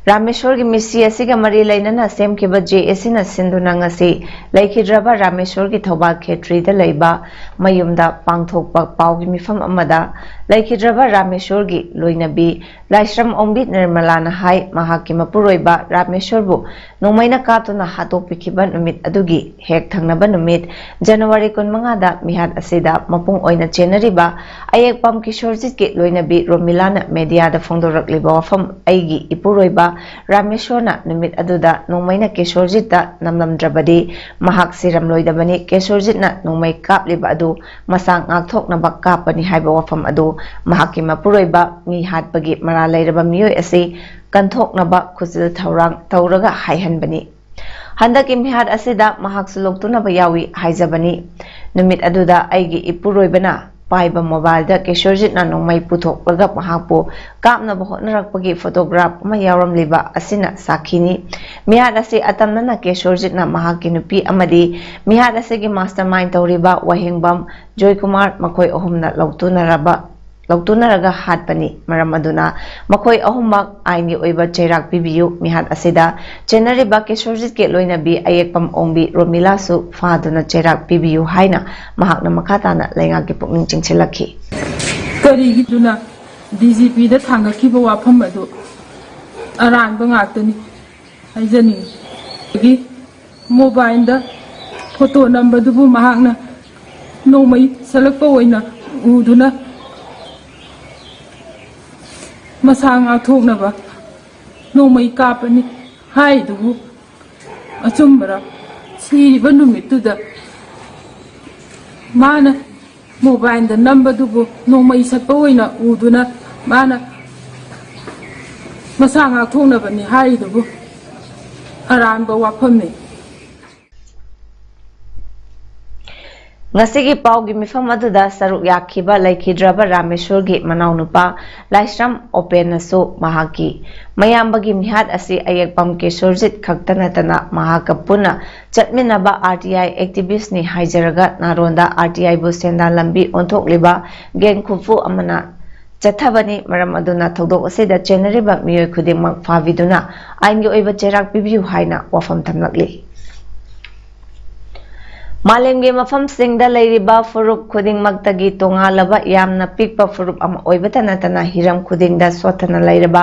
ꯔꯥꯃꯦꯁꯣꯔꯒꯤ ꯃꯤꯁꯤ ꯑꯁꯤꯒ ꯃꯔꯤ ꯂꯩꯅꯅ ꯁꯦꯝꯈꯤꯕ ꯖꯦ ꯑꯦ ꯁꯤꯅ ꯁꯤꯟꯗꯨꯅ ꯉꯁꯤ ꯂꯩꯈꯤꯗ꯭ꯔꯕ ꯔꯥꯃꯦꯁꯣꯔꯒꯤ ꯊꯧꯕꯥꯜ ꯈꯦꯇ꯭ꯔꯤꯗ ꯂꯩꯕ ꯃꯌꯨꯝꯗ ꯄꯥꯡꯊꯣꯛꯄ ꯄꯥꯎꯒꯤ ꯃꯤꯐꯝ ꯑꯃꯗ ꯂꯩꯈꯤꯗ꯭ꯔꯕ ꯔꯥꯃꯦꯁꯣꯔꯒꯤ ꯂꯣꯏꯅꯕꯤ ꯂꯥꯏꯁ꯭ꯔꯝ ꯑꯣꯡꯕꯤ ꯅꯤꯔꯃꯂꯥꯅ ꯍꯥꯏ, ꯃꯍꯥꯛꯀꯤ ꯃꯄꯨꯔꯣꯏꯕ ꯔꯥꯃꯦꯁꯣꯔꯕꯨ ꯅꯣꯡꯃꯩꯅ ꯀꯥꯞꯇꯨꯅ ꯍꯥꯠꯇꯣꯛꯄꯤꯈꯤꯕ ꯅꯨꯃꯤꯠ ꯑꯗꯨꯒꯤ ꯍꯦꯛ ꯊꯪꯅꯕ ꯅꯨꯃꯤꯠ ꯖꯅꯋꯥꯔꯤ ꯀꯨꯟꯃꯉꯥꯗ ꯃꯤꯍꯥꯠ ꯑꯁꯤꯗ ꯃꯄꯨꯡ ꯑꯣꯏꯅ ꯆꯦꯟꯅꯔꯤꯕ ꯑꯌꯦꯛꯄꯝ ꯀꯤꯁꯣꯔꯖꯤꯠꯀꯤ ꯂꯣꯏꯅꯕꯤ ꯔꯣꯃꯤꯂꯥꯅ ꯃꯦꯗꯤꯌꯥꯗ ꯐꯣꯡꯗꯣꯔꯛꯂꯤꯕ ꯋꯥꯐꯝ, ꯑꯩꯒꯤ ꯏꯄꯨꯔꯣꯏꯕ ꯔꯥꯃꯦꯁꯣꯔꯅ ꯅꯨꯃꯤꯠ ꯑꯗꯨꯗ ꯅꯣꯡꯃꯩꯅ ꯀꯤꯁꯣꯔꯖꯤꯠꯇ ꯅꯝꯂꯝꯗ꯭ꯔꯕꯗꯤ ꯃꯍꯥꯛ ꯁꯤꯔꯝꯂꯣꯏꯗꯕꯅꯤ꯫ ꯀꯤꯁꯣꯔꯖꯤꯠꯅ ꯅꯣꯡꯃꯩ ꯀꯥꯞꯂꯤꯕ ꯑꯗꯨ ꯃꯁꯥ ꯉꯥꯛꯊꯣꯛꯅꯕ ꯀꯥꯞꯄꯅꯤ ꯍꯥꯏꯕ ꯋꯥꯐꯝ ꯑꯗꯨ ꯃꯍꯥꯛꯀꯤ ꯃꯄꯨꯔꯣꯏꯕ ꯃꯤ ꯍꯥꯠꯄꯒꯤ ꯃꯔꯥꯜ ꯂꯩꯔꯕ ꯃꯤꯑꯣꯏ ꯑꯁꯤ ꯀꯟꯊꯣꯛꯅꯕ ꯈꯨꯖꯤꯜ ꯊꯧꯔꯥꯡ ꯇꯧꯔꯒ ꯍꯥꯏꯍꯟꯕꯅꯤ꯫ ꯍꯟꯗꯛꯀꯤ ꯃꯤꯍꯥꯠ ꯑꯁꯤꯗ ꯃꯍꯥꯛꯁꯨ ꯂꯣꯛꯇꯨꯅꯕ ꯌꯥꯎꯏ ꯍꯥꯏꯖꯕꯅꯤ꯫ ꯅꯨꯃꯤꯠ ꯑꯗꯨꯗ ꯑꯩꯒꯤ ꯏꯄꯨꯔꯣꯏꯕꯅ ꯄꯥꯏꯕ ꯃꯣꯕꯥꯏꯜꯗ ꯀꯤꯁꯣꯔꯖꯤꯠꯅ ꯅꯣꯡꯃꯩ ꯄꯨꯊꯣꯛꯂꯒ ꯃꯍꯥꯛꯄꯨ ꯀꯥꯞꯅꯕ ꯍꯣꯠꯅꯔꯛꯄꯒꯤ ꯐꯣꯇꯣꯒ꯭ꯔꯥꯐ ꯑꯃ ꯌꯥꯎꯔꯝꯂꯤꯕ ꯑꯁꯤꯅ ꯁꯥꯈꯤꯅꯤ꯫ ꯃꯤꯍꯥꯠ ꯑꯁꯤ ꯑꯇꯝꯅꯅ ꯀꯤꯁꯣꯔꯖꯤꯠꯅ ꯃꯍꯥꯛꯀꯤ ꯅꯨꯄꯤ ꯑꯃꯗꯤ ꯃꯤꯍꯥꯠ ꯑꯁꯤꯒꯤ ꯃꯥꯁꯇꯔ ꯃꯥꯏꯟ ꯇꯧꯔꯤꯕ ꯋꯥꯍꯦꯡꯕꯝ ꯖꯣꯏꯀꯨꯃꯥꯔ ꯃꯈꯣꯏ ꯑꯍꯨꯝꯅ ꯂꯧꯇꯨꯅꯔꯕ ꯂꯧꯇꯨꯅꯔꯒ ꯍꯥꯠꯄꯅꯤ꯫ ꯃꯔꯝ ꯑꯗꯨꯅ ꯃꯈꯣꯏ ꯑꯍꯨꯝꯃꯛ ꯑꯥꯏꯟꯒꯤ ꯑꯣꯏꯕ ꯆꯩꯔꯥꯛ ꯄꯤꯕꯤꯌꯨ꯫ ꯃꯤꯍꯥꯠ ꯑꯁꯤꯗ ꯆꯦꯟꯅꯔꯤꯕ ꯀꯤꯁꯣꯔꯖꯤꯠꯀꯤ ꯂꯣꯏꯅꯕꯤ ꯑꯌꯦꯛꯄꯝ ꯑꯣꯡꯕꯤ ꯔꯣꯃꯤꯂꯥꯁꯨ ꯐꯥꯗꯨꯅ ꯆꯩꯔꯥꯛ ꯄꯤꯕꯤꯌꯨ ꯍꯥꯏꯅ ꯃꯍꯥꯛꯅ ꯃꯈꯥ ꯇꯥꯅ ꯂꯩꯉꯥꯛꯀꯤ ꯄꯨꯛꯅꯤꯡ ꯆꯤꯡꯁꯤꯜꯂꯛꯈꯤ꯫ ꯀꯔꯤꯒꯤꯗꯨꯅ ꯗꯤ ꯖꯤ ꯄꯤꯗ ꯊꯥꯡꯒꯠꯈꯤꯕ ꯋꯥꯐꯝ ꯑꯗꯨ ꯑꯔꯥꯟꯕ ꯉꯥꯛꯇꯅꯤ ꯍꯥꯏꯖꯅꯤꯡꯏ꯫ ꯑꯗꯒꯤ ꯃꯣꯕꯥꯏꯜꯗ ꯐꯣꯇꯣ ꯅꯝꯕꯗꯨꯕꯨ ꯃꯍꯥꯛꯅ ꯅꯣꯡꯃꯩ ꯁꯠꯂꯛꯄ ꯑꯣꯏꯅ ꯎꯗꯨꯅ ꯃꯁꯥ ꯉꯥꯛꯊꯣꯛꯅꯕ ꯅꯣꯡꯃꯩ ꯀꯥꯞꯄꯅꯤ ꯍꯥꯏꯗꯨꯕꯨ ꯑꯆꯨꯝꯕꯔ? ꯁꯤꯔꯤꯕ ꯅꯨꯃꯤꯠꯇꯨꯗ ꯃꯥꯅ ꯃꯣꯕꯥꯏꯜꯗ ꯅꯝꯕꯗꯨꯕꯨ ꯅꯣꯡꯃꯩ ꯁꯠꯄ ꯑꯣꯏꯅ ꯎꯗꯨꯅ ꯃꯥꯅ ꯃꯁꯥ ꯉꯥꯛꯊꯣꯛꯅꯕꯅꯤ ꯍꯥꯏꯔꯤꯗꯨꯕꯨ ꯑꯔꯥꯟꯕ ꯋꯥꯐꯝꯅꯤ꯫ ꯉꯁꯤꯒꯤ ꯄꯥꯎꯒꯤ ꯃꯤꯐꯝ ꯑꯗꯨꯗ ꯁꯔꯨꯛ ꯌꯥꯈꯤꯕ ꯂꯩꯈꯤꯗ꯭ꯔꯕ ꯔꯥꯃꯦꯁꯣꯔꯒꯤ ꯃꯅꯥꯎꯅꯨꯄꯥ ꯂꯥꯏꯁ꯭ꯔꯝ ꯑꯣꯄꯦꯟꯅꯁꯨ ꯃꯍꯥꯛꯀꯤ ꯃꯌꯥꯝꯕꯒꯤ ꯃꯤꯍꯥꯠ ꯑꯁꯤ ꯑꯌꯦꯛꯄꯝ ꯀꯦꯁꯣꯔꯖꯤꯠ ꯈꯛꯇ ꯅꯠꯇꯅ ꯃꯍꯥꯛꯀ ꯄꯨꯟꯅ ꯆꯠꯃꯤꯟꯅꯕ ꯑꯥꯔ ꯇꯤ ꯑꯥꯏ ꯑꯦꯛꯇꯤꯚꯤꯁ꯭ꯠꯅꯤ ꯍꯥꯏꯖꯔꯒ ꯅꯥꯔꯣꯟꯗ ꯑꯥꯔ ꯇꯤ ꯑꯥꯏꯕꯨ ꯁꯦꯟꯗꯥꯟ ꯂꯝꯕꯤ ꯑꯣꯟꯊꯣꯛꯂꯤꯕ ꯒꯦꯡ ꯈꯨꯐꯨ ꯑꯃꯅ ꯆꯠꯊꯕꯅꯤ꯫ ꯃꯔꯝ ꯑꯗꯨꯅ ꯊꯧꯗꯣꯛ ꯑꯁꯤꯗ ꯆꯦꯟꯅꯔꯤꯕ ꯃꯤꯑꯣꯏ ꯈꯨꯗꯤꯡꯃꯛ ꯐꯥꯕꯤꯗꯨꯅ ꯑꯥꯏꯟꯒꯤ ꯑꯣꯏꯕ ꯆꯩꯔꯥꯛ ꯄꯤꯕꯤꯌꯨ ꯍꯥꯏꯅ ꯋꯥꯐꯝ ꯊꯝꯂꯛꯂꯤ꯫ ꯃꯥꯂꯦꯝꯒꯤ ꯃꯐꯝꯁꯤꯡꯗ ꯂꯩꯔꯤꯕ ꯐꯨꯔꯨꯞ ꯈꯨꯗꯤꯡꯃꯛꯇꯒꯤ ꯇꯣꯉꯥꯜꯂꯕ ꯌꯥꯝꯅ ꯄꯤꯛꯄ ꯐꯨꯔꯨꯞ ꯑꯃ ꯑꯣꯏꯕꯇ ꯅꯠꯇꯅ ꯍꯤꯔꯝ ꯈꯨꯗꯤꯡꯗ ꯁꯣꯠꯊꯅ ꯂꯩꯔꯕ,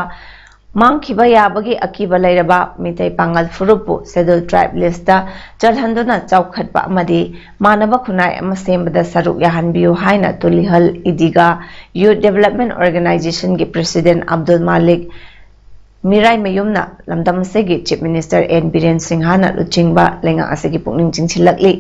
ꯃꯥꯡꯈꯤꯕ ꯌꯥꯕꯒꯤ ꯑꯀꯤꯕ ꯂꯩꯔꯕ ꯃꯤꯇꯩ ꯄꯥꯉꯜ ꯐꯨꯔꯨꯞꯄꯨ Scheduled Tribe list ꯆꯜꯍꯟꯗꯨꯅ ꯆꯥꯎꯈꯠꯄ ꯑꯃꯗꯤ ꯃꯥꯟꯅꯕ ꯈꯨꯟꯅꯥꯏ ꯑꯃ ꯁꯦꯝꯕꯗ ꯁꯔꯨꯛ ꯌꯥꯍꯟꯕꯤꯌꯨ ꯍꯥꯏꯅ ꯇꯨꯂꯤꯍꯜ ꯏꯗꯤꯒꯥ Youth Development Organization ꯒꯤ President ꯑꯕꯗꯨꯜ ꯃꯥꯂꯤꯛ ꯃꯤꯔꯥꯏꯃꯌꯨꯝꯅ ꯂꯝꯗꯝ ꯑꯁꯤꯒꯤ Chief Minister ꯑꯦꯟ ꯕꯤꯔꯦꯟ ꯁꯤꯡꯍꯅ ꯂꯨꯆꯤꯡꯕ ꯂꯩꯉꯥꯛ ꯑꯁꯤꯒꯤ ꯄꯨꯛꯅꯤꯡ ꯆꯤꯡꯁꯤꯜꯂꯛꯂꯤ꯫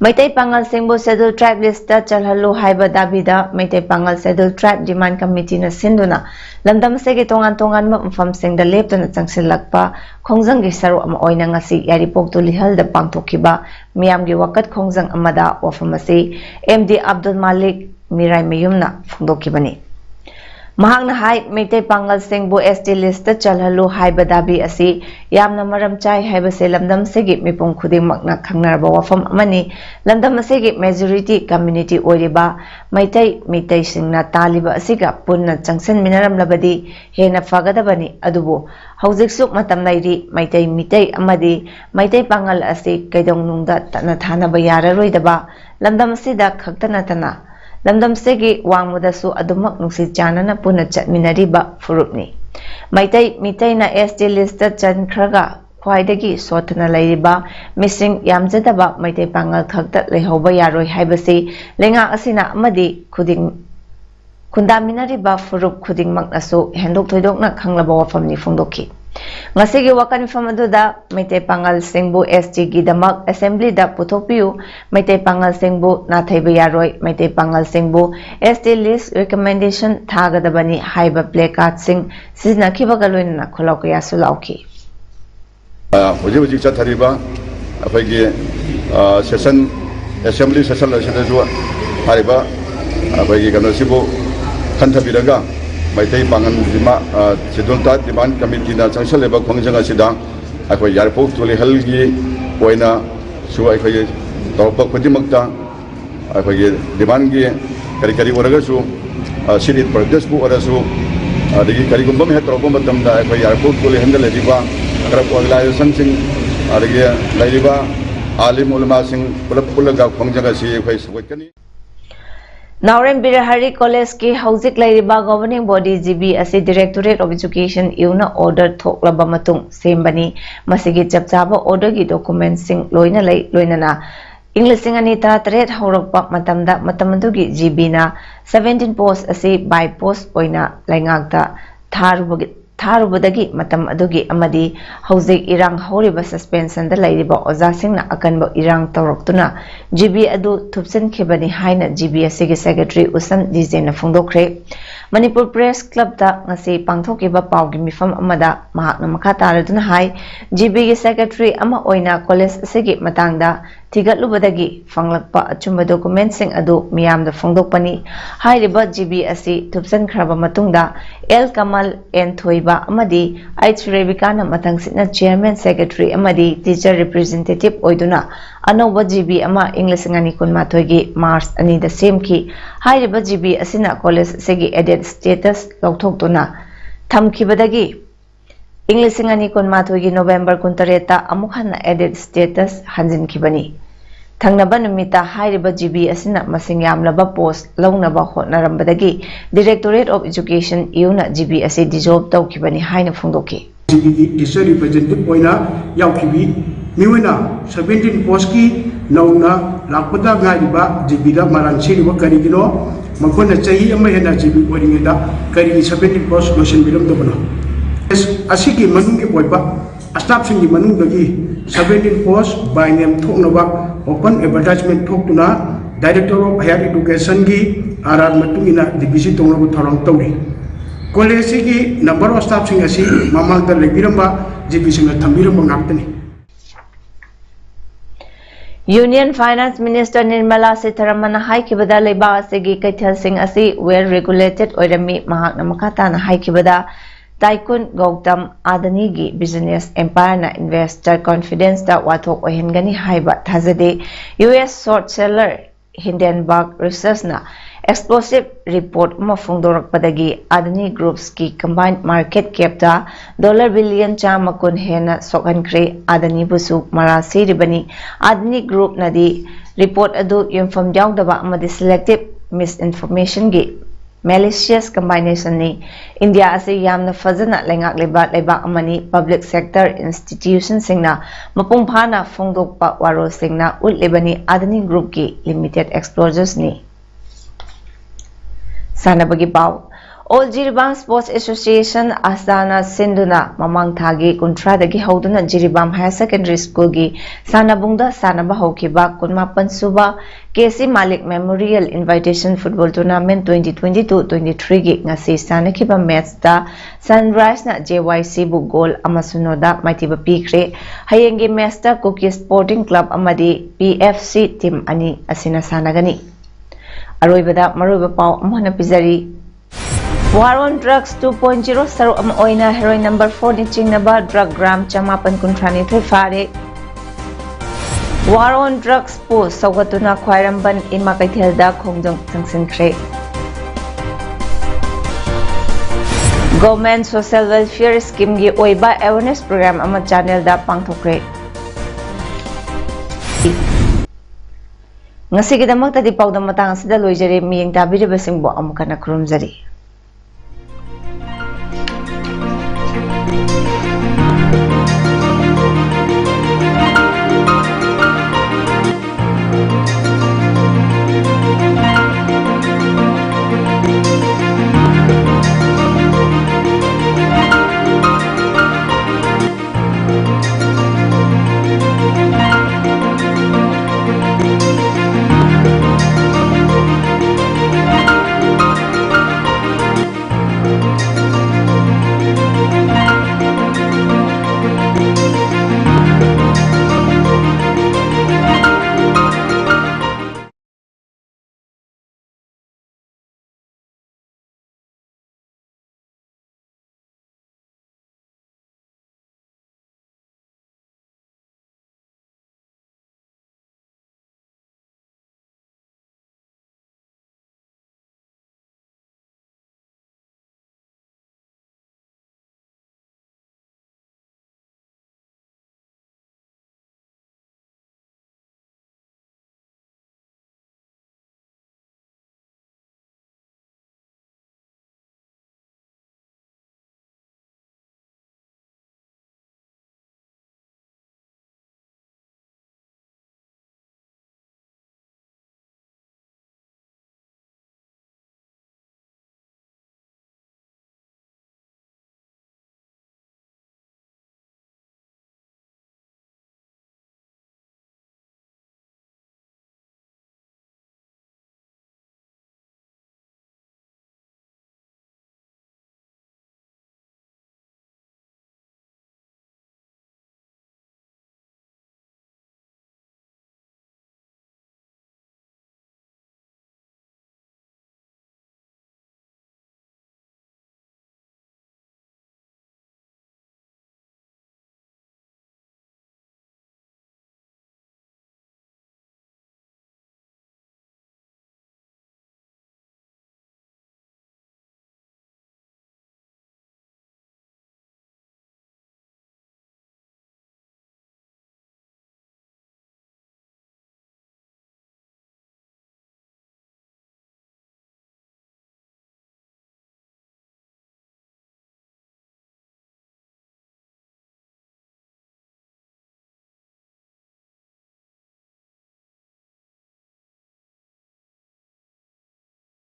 ꯃꯩꯇꯩ ꯄꯥꯉꯜꯁꯤꯡꯕꯨ Scheduled Tribe list ꯆꯜꯍꯜꯂꯨ ꯍꯥꯏꯕ ꯗꯥꯕꯤꯗ ꯃꯩꯇꯩ ꯄꯥꯉꯜ Scheduled Tribe Demand Committee ꯅ ꯁꯤꯟꯗꯨꯅ ꯂꯝꯗꯝ ꯑꯁꯤꯒꯤ ꯇꯣꯉꯥꯟ ꯇꯣꯉꯥꯟꯕ ꯃꯐꯝꯁꯤꯡꯗ ꯂꯦꯞꯇꯨꯅ ꯆꯪꯁꯤꯜꯂꯛꯄ ꯈꯣꯡꯖꯪꯒꯤ ꯁꯔꯨꯛ ꯑꯃ ꯑꯣꯏꯅ ꯉꯁꯤ ꯌꯥꯏꯔꯤꯄꯣꯛ ꯇꯨꯂꯤꯍꯜꯗ ꯄꯥꯡꯊꯣꯛꯈꯤꯕ ꯃꯤꯌꯥꯝꯒꯤ ꯋꯥꯀꯠ ꯈꯣꯡꯖꯪ ꯑꯃꯗ ꯋꯥꯐꯝ ꯑꯁꯤ ꯑꯦꯝ ꯗꯤ ꯑꯕꯗꯨꯜ ꯃꯥꯂꯤꯛ ꯃꯤꯔꯥꯏꯃꯌꯨꯝꯅ ꯐꯣꯡꯗꯣꯛꯈꯤꯕꯅꯤ꯫ ꯃꯍꯥꯛꯅ ꯍꯥꯏ, ꯃꯩꯇꯩ ꯄꯥꯉꯜꯁꯤꯡꯕꯨ ꯑꯦꯁ ꯇꯤ list ꯆꯜꯍꯜꯂꯨ ꯍꯥꯏꯕ ꯗꯥꯕꯤ ꯑꯁꯤ ꯌꯥꯝꯅ ꯃꯔꯝ ꯆꯥꯏ ꯍꯥꯏꯕꯁꯤ ꯂꯝꯗꯝ ꯑꯁꯤꯒꯤ ꯃꯤꯄꯨꯝ ꯈꯨꯗꯤꯡꯃꯛꯅ ꯈꯪꯅꯔꯕ ꯋꯥꯐꯝ ꯑꯃꯅꯤ꯫ ꯂꯝꯗꯝ ꯑꯁꯤꯒꯤ majority community ꯑꯣꯏꯔꯤꯕ ꯃꯩꯇꯩ ꯃꯤꯇꯩꯁꯤꯡꯅ ꯇꯥꯜꯂꯤꯕ ꯑꯁꯤꯒ ꯄꯨꯟꯅ ꯆꯪꯁꯤꯟꯃꯤꯟꯅꯔꯝꯂꯕꯗꯤ ꯍꯦꯟꯅ ꯐꯒꯗꯕꯅꯤ꯫ ꯑꯗꯨꯕꯨ ꯍꯧꯖꯤꯛꯁꯨ ꯃꯇꯝ ꯂꯩꯔꯤ꯫ ꯃꯩꯇꯩ ꯃꯤꯇꯩ ꯑꯃꯗꯤ ꯃꯩꯇꯩ ꯄꯥꯉꯜ ꯑꯁꯤ ꯀꯩꯗꯧꯅꯨꯡꯗ ꯇꯠꯅ ꯊꯥꯅꯕ ꯌꯥꯔꯔꯣꯏꯗꯕ ꯂꯝꯗꯝ ꯑꯁꯤꯗ ꯈꯛꯇ ꯅꯠꯇꯅ ꯂꯝꯗꯝꯁꯤꯒꯤ ꯋꯥꯡꯃꯗꯁꯨ ꯑꯗꯨꯃꯛ ꯅꯨꯡꯁꯤ ꯆꯥꯟꯅꯅ ꯄꯨꯟꯅ ꯆꯠꯃꯤꯟꯅꯔꯤꯕ ꯐꯨꯔꯨꯞꯅꯤ꯫ ꯃꯩꯇꯩ ꯃꯤꯇꯩꯅ ꯑꯦꯁ ꯇꯤ list ꯆꯟꯈ꯭ꯔꯒ ꯈ꯭ꯋꯥꯏꯗꯒꯤ ꯁꯣꯠꯊꯅ ꯂꯩꯔꯤꯕ ꯃꯤꯁꯤꯡ ꯌꯥꯝꯖꯗꯕ ꯃꯩꯇꯩ ꯄꯥꯉꯜ ꯈꯛꯇ ꯂꯩꯍꯧꯕ ꯌꯥꯔꯣꯏ ꯍꯥꯏꯕꯁꯤ ꯂꯩꯉꯥꯛ ꯑꯁꯤꯅ ꯑꯃꯗꯤ ꯈꯨꯗꯤꯡ ꯈꯨꯟꯗꯥꯃꯤꯟꯅꯔꯤꯕ ꯐꯨꯔꯨꯞ ꯈꯨꯗꯤꯡꯃꯛꯅꯁꯨ ꯍꯦꯟꯗꯣꯛ ꯊꯣꯏꯗꯣꯛꯅ ꯈꯪꯂꯕ ꯋꯥꯐꯝꯅꯤ ꯐꯣꯡꯗꯣꯛꯈꯤ꯫ ꯉꯁꯤꯒꯤ ꯋꯥꯀꯠ ꯃꯤꯐꯝ ꯑꯗꯨꯗ ꯃꯩꯇꯩ ꯄꯥꯉꯜꯁꯤꯡꯕꯨ S T ꯒꯤꯗꯃꯛ assembly ꯗ ꯄꯨꯊꯣꯛꯄꯤꯌꯨ, ꯃꯩꯇꯩ ꯄꯥꯉꯜꯁꯤꯡꯕꯨ ꯅꯥꯊꯩꯕ ꯌꯥꯔꯣꯏ, Meitei ꯄꯥꯉꯜꯁꯤꯡꯕꯨ S T list recommendation ꯊꯥꯒꯗꯕꯅꯤ ꯍꯥꯏꯕ placard ꯁꯤꯡ ꯁꯤꯖꯤꯟꯅꯈꯤꯕꯒ ꯂꯣꯏꯅꯅ ꯈꯣꯜꯂꯥꯎ ꯀꯌꯥꯁꯨ ꯂꯥꯎꯈꯤ꯫ ꯑ, ꯍꯧꯖꯤꯛ ꯍꯧꯖꯤꯛ ꯆꯠꯊꯔꯤꯕ ꯑꯩꯈꯣꯏꯒꯤ, ꯑ, session, assembly session ꯑꯁꯤꯗꯁꯨ ꯍꯥꯏꯔꯤꯕ ꯑꯩꯈꯣꯏꯒꯤ ꯀꯩꯅꯣꯁꯤꯕꯨ ꯈꯟꯊꯕꯤꯔꯒ ꯃꯩꯇꯩ ꯄꯥꯉꯜ ꯗꯤꯃꯥ-, ꯑ, Scheduled Tribe Demand Committee ꯅ ꯆꯪꯁꯜꯂꯤꯕ ꯈꯣꯡꯖꯪ ꯑꯁꯤꯗ ꯑꯩꯈꯣꯏ ꯌꯥꯏꯔꯤꯄꯣꯛ ꯇꯨꯂꯤꯍꯜꯒꯤ ꯑꯣꯏꯅꯁꯨ ꯑꯩꯈꯣꯏꯒꯤ ꯇꯧꯔꯛꯄ ꯈꯨꯗꯤꯡꯃꯛꯇ ꯑꯩꯈꯣꯏꯒꯤ demand ꯀꯤ ꯀꯔꯤ ꯀꯔꯤ ꯑꯣꯏꯔꯒꯁꯨ, ꯑ, sit in protest ꯄꯨ ꯑꯣꯏꯔꯁꯨ, ꯑꯗꯒꯤ ꯀꯔꯤꯒꯨꯝꯕ ꯑꯃ ꯍꯦꯛ ꯇꯧꯔꯛꯄ ꯃꯇꯝꯗ ꯑꯩꯈꯣꯏ ꯌꯥꯏꯔꯤꯄꯣꯛ ꯇꯨꯂꯤꯍꯟꯗ ꯂꯩꯔꯤꯕ Arab organization ꯁꯤꯡ, ꯑꯗꯒꯤ ꯂꯩꯔꯤꯕ ꯑꯥꯂꯤꯝ ꯎꯂꯃꯥꯁꯤꯡ ꯄꯨꯂꯞ ꯄꯨꯜꯂꯒ ꯈꯣꯡꯖꯪ ꯑꯁꯤ ꯑꯩꯈꯣꯏ ꯁꯧꯒꯠꯀꯅꯤ꯫ ꯅꯥꯎꯔꯦꯝ ꯕꯤꯔꯍꯔꯤ ꯀꯣꯂꯦꯖꯀꯤ ꯍꯧꯖꯤꯛ ꯂꯩꯔꯤꯕ governing body G B ꯑꯁꯤ Directorate of Education ꯏꯌꯨꯅ order ꯊꯣꯛꯂꯕ ꯃꯇꯨꯡ ꯁꯦꯝꯕꯅꯤ꯫ ꯃꯁꯤꯒꯤ ꯆꯞ ꯆꯥꯕ order ꯒꯤ document ꯁꯤꯡ ꯂꯣꯏꯅ ꯂꯩ, ꯂꯣꯏꯅꯅ ꯏꯪ ꯂꯤꯁꯤꯡ ꯑꯅꯤ ꯇꯔꯥꯇꯔꯦꯠ ꯍꯧꯔꯛꯄ ꯃꯇꯝꯗ ꯃꯇꯝ ꯑꯗꯨꯒꯤ G B ꯅ seventeen post ꯑꯁꯤ by post ꯑꯣꯏꯅ ꯂꯩꯉꯥꯛꯇ ꯊꯥꯔꯨꯕꯒꯤ, ꯊꯥꯔꯨꯕꯗꯒꯤ ꯃꯇꯝ ꯑꯗꯨꯒꯤ ꯑꯃꯗꯤ ꯍꯧꯖꯤꯛ ꯏꯔꯥꯡ ꯍꯧꯔꯤꯕ suspension ꯗ ꯂꯩꯔꯤꯕ ꯑꯣꯖꯥꯁꯤꯡꯅ ꯑꯀꯟꯕ ꯏꯔꯥꯡ ꯇꯧꯔꯛꯇꯨꯅ G B ꯑꯗꯨ ꯊꯨꯞꯆꯤꯟꯈꯤꯕꯅꯤ ꯍꯥꯏꯅ G B ꯑꯁꯤꯒꯤ secretary ꯎꯁꯝ ꯗꯤꯖꯦꯅ ꯐꯣꯡꯗꯣꯛꯈ꯭ꯔꯦ꯫ ꯃꯅꯤꯄꯨꯔ Press Club ꯇ ꯉꯁꯤ ꯄꯥꯡꯊꯣꯛꯈꯤꯕ ꯄꯥꯎꯒꯤ ꯃꯤꯐꯝ ꯑꯃꯗ ꯃꯍꯥꯛꯅ ꯃꯈꯥ ꯇꯥꯔꯗꯨꯅ ꯍꯥꯏ, G B ꯒꯤ secretary ꯑꯃ ꯑꯣꯏꯅ ꯀꯣꯂꯦꯖ ꯑꯁꯤꯒꯤ ꯃꯇꯥꯡꯗ ꯊꯤꯒꯠꯂꯨꯕꯗꯒꯤ ꯐꯪꯂꯛꯄ ꯑꯆꯨꯝꯕ document ꯁꯤꯡ ꯑꯗꯨ ꯃꯤꯌꯥꯝꯗ ꯐꯣꯡꯗꯣꯛꯄꯅꯤ꯫ ꯍꯥꯏꯔꯤꯕ G B ꯑꯁꯤ ꯊꯨꯞꯆꯟꯈ꯭ꯔꯕ ꯃꯇꯨꯡꯗ L ꯀꯃꯜ, N ꯊꯣꯏꯕ ꯑꯃꯗꯤ H ꯔꯦꯕꯤꯀꯥꯅ ꯃꯊꯪꯁꯤꯠꯅ chairman, secretary ꯑꯃꯗꯤ teacher representative ꯑꯣꯏꯗꯨꯅ ꯑꯅꯧꯕ G B ꯑꯃ ꯏꯪ ꯂꯤꯁꯤꯡ ꯑꯅꯤ ꯀꯨꯟꯃꯥꯊꯣꯏꯒꯤ March ꯑꯅꯤꯗ ꯁꯦꯝꯈꯤ꯫ ꯍꯥꯏꯔꯤꯕ G B ꯑꯁꯤꯅ ꯀꯣꯂꯦꯖ ꯑꯁꯤꯒꯤ added status ꯂꯧꯊꯣꯛꯇꯨꯅ ꯊꯝꯈꯤꯕꯗꯒꯤ ꯏꯪ ꯂꯤꯁꯤꯡ ꯑꯅꯤ ꯀꯨꯟꯃꯥꯊꯣꯏꯒꯤ November ꯀꯨꯟꯇꯔꯦꯠꯇ ꯑꯃꯨꯛ ꯍꯟꯅ added status ꯍꯟꯖꯤꯟꯈꯤꯕꯅꯤ꯫ ꯊꯪꯅꯕ ꯅꯨꯃꯤꯠꯇ ꯍꯥꯏꯔꯤꯕ G B ꯑꯁꯤꯅ ꯃꯁꯤꯡ ꯌꯥꯝꯂꯕ post ꯂꯧꯅꯕ ꯍꯣꯠꯅꯔꯝꯕꯗꯒꯤ Directorate of Education ꯏꯌꯨꯅ G B ꯑꯁꯤ dissolve ꯇꯧꯈꯤꯕꯅꯤ ꯍꯥꯏꯅ ꯐꯣꯡꯗꯣꯛꯈꯤ꯫ G B ꯒꯤ teacher representative ꯑꯣꯏꯅ ꯌꯥꯎꯈꯤꯕꯤ ꯃꯤꯑꯣꯏꯅ seventeen post ꯀꯤ ꯅꯧꯅ ꯂꯥꯛꯄꯗ ꯉꯥꯏꯔꯤꯕ G B ꯗ ꯃꯔꯥꯟ ꯁꯤꯔꯤꯕ ꯀꯔꯤꯒꯤꯅꯣ? ꯃꯈꯣꯏꯅ ꯆꯍꯤ ꯑꯃ ꯍꯦꯟꯅ G B ꯑꯣꯏꯔꯤꯉꯩꯗ ꯀꯔꯤꯒꯤ seventeen post ꯂꯣꯏꯁꯤꯟꯕꯤꯔꯝꯗꯕꯅꯣ? ꯑꯁꯤꯒꯤ ꯃꯅꯨꯡꯒꯤ ꯑꯣꯏꯕ staffꯁꯤꯡꯒꯤ ꯃꯅꯨꯡꯗꯒꯤ seventeen post by name ꯊꯣꯛꯅꯕ open advertisement ꯊꯣꯛꯇꯨꯅ Director of Higher Educationꯒꯤ ꯑꯥꯔ ꯑꯥꯔ ꯃꯇꯨꯡ ꯏꯟꯅ ꯖꯤ ꯄꯤ ꯁꯤ ꯇꯧꯅꯕ ꯊꯧꯔꯥꯡ ꯇꯧꯔꯤ꯫ ꯀꯣꯂꯦꯖꯁꯤꯒꯤ number of staffꯁꯤꯡ ꯑꯁꯤ ꯃꯃꯥꯡꯗ ꯂꯩꯕꯤꯔꯝꯕ ꯖꯤ ꯄꯤꯁꯤꯡꯅ ꯊꯝꯕꯤꯔꯝꯕ ꯉꯥꯛꯇꯅꯤ꯫ Union Finance Minister Nirmala Sitharaman ꯍꯥꯏꯈꯤꯕꯗ ꯂꯩꯕꯥꯛ ꯑꯁꯤꯒꯤ ꯀꯩꯊꯦꯜꯁꯤꯡ ꯑꯁꯤ well regulated ꯑꯣꯏꯔꯝꯃꯤ꯫ ꯃꯍꯥꯛꯅ ꯃꯈꯥ ꯇꯥꯅ ꯍꯥꯏꯈꯤꯕꯗ, Tycoon Gautam Adaniꯒꯤ business empireꯅ investor confidenceꯇ ꯋꯥꯊꯣꯛ ꯑꯣꯏꯍꯟꯒꯅꯤ ꯍꯥꯏꯕ ꯊꯥꯖꯗꯦ꯫ U S short seller Hindenburg Researchꯅ explosive report ꯑꯃ ꯐꯣꯡꯗꯣꯔꯛꯄꯗꯒꯤ Adani Groupsꯀꯤ combined market capꯇ dollar billion ꯆꯥꯝꯃ ꯀꯨꯟ ꯍꯦꯟꯅ ꯁꯣꯛꯍꯟꯈ꯭ꯔꯦ꯫ ꯑꯗꯥꯅꯤꯕꯨꯁꯨ ꯃꯔꯥ ꯁꯤꯔꯤꯕꯅꯤ꯫ Adani Groupꯅꯗꯤ report ꯑꯗꯨ ꯌꯨꯝꯐꯝ ꯌꯥꯎꯗꯕ ꯑꯃꯗꯤ selective misinformationꯒꯤ malicious combinationꯅꯤ꯫ ꯏꯟꯗꯤꯌꯥ ꯑꯁꯤ ꯌꯥꯝꯅ ꯐꯖꯅ ꯂꯩꯉꯥꯛꯂꯤꯕ ꯂꯩꯕꯥꯛ ꯑꯃꯅꯤ꯫ Public sector institutionꯁꯤꯡꯅ ꯃꯄꯨꯡ ꯐꯥꯅ ꯐꯣꯡꯗꯣꯛꯄ ꯋꯥꯔꯣꯜꯁꯤꯡꯅ ꯎꯠꯂꯤꯕꯅꯤ꯫ Adani Groupꯀꯤ limited exposureꯅꯤ꯫ ꯁꯥꯟꯅꯕꯒꯤ ꯄꯥꯎ꯫ All Jiribam Sports Association ꯑꯁꯥꯅ ꯁꯤꯟꯗꯨꯅ ꯃꯃꯥꯡ ꯊꯥꯒꯤ ꯀꯨꯟꯊ꯭ꯔꯥꯗꯒꯤ ꯍꯧꯗꯨꯅ ꯖꯤꯔꯤꯕꯥꯝ Higher Secondary Schoolꯒꯤ ꯁꯥꯟꯅꯕꯨꯡꯗ ꯁꯥꯟꯅꯕ ꯍꯧꯈꯤꯕ ꯀꯨꯟꯃꯥꯄꯟ ꯁꯨꯕ K C Malik Memorial Invitation Football Tournament twenty twenty-two twenty-threeꯒꯤ ꯉꯁꯤ ꯁꯥꯟꯅꯈꯤꯕ matchꯇ Sunriseꯅ J Y Cꯕꯨ goal ꯑꯃ ꯁꯨꯅꯣꯗ ꯃꯥꯏꯊꯤꯕ ꯄꯤꯈ꯭ꯔꯦ꯫ ꯍꯌꯦꯡꯒꯤ matchꯇ Kuki Sporting Club ꯑꯃꯗꯤ P F C team ꯑꯅꯤ ꯑꯁꯤꯅ ꯁꯥꯟꯅꯒꯅꯤ꯫ ꯑꯔꯣꯏꯕꯗ ꯃꯔꯨꯑꯣꯏꯕ ꯄꯥꯎ ꯑꯃꯨꯛ ꯍꯟꯅ ꯄꯤꯖꯔꯤ꯫ War on Drugs two point zero ꯁꯔꯨꯛ ꯑꯃ ꯑꯣꯏꯅ heroin number fourꯅꯤ ꯆꯤꯡꯅꯕ drug gram ꯆꯃꯥꯄꯟ ꯀꯨꯟꯊ꯭ꯔꯥ ꯅꯤꯊꯣꯏ ꯐꯥꯔꯦ꯫ War on Drugsꯄꯨ ꯁꯧꯒꯠꯇꯨꯅ ꯈ꯭ꯋꯥꯏꯔꯝꯕꯟ ꯏꯃꯥ ꯀꯩꯊꯦꯜꯗ ꯈꯣꯡꯖꯪ ꯆꯪꯁꯤꯟꯈ꯭ꯔꯦ꯫ Government Social Welfare Schemeꯒꯤ ꯑꯣꯏꯕ awareness program ꯑꯃ Chandelꯗ ꯄꯥꯡꯊꯣꯛꯈ꯭ꯔꯦ꯫ ꯉꯁꯤꯒꯤꯗꯃꯛꯇꯗꯤ ꯄꯥꯎꯗꯝ ꯃꯇꯥꯡ ꯑꯁꯤꯗ ꯂꯣꯏꯖꯔꯦ꯫ ꯃꯤꯠꯌꯦꯡ ꯇꯥꯕꯤꯔꯤꯕꯁꯤꯡꯕꯨ ꯑꯃꯨꯛ ꯍꯟꯅ ꯈꯨꯔꯨꯝꯖꯔꯤ꯫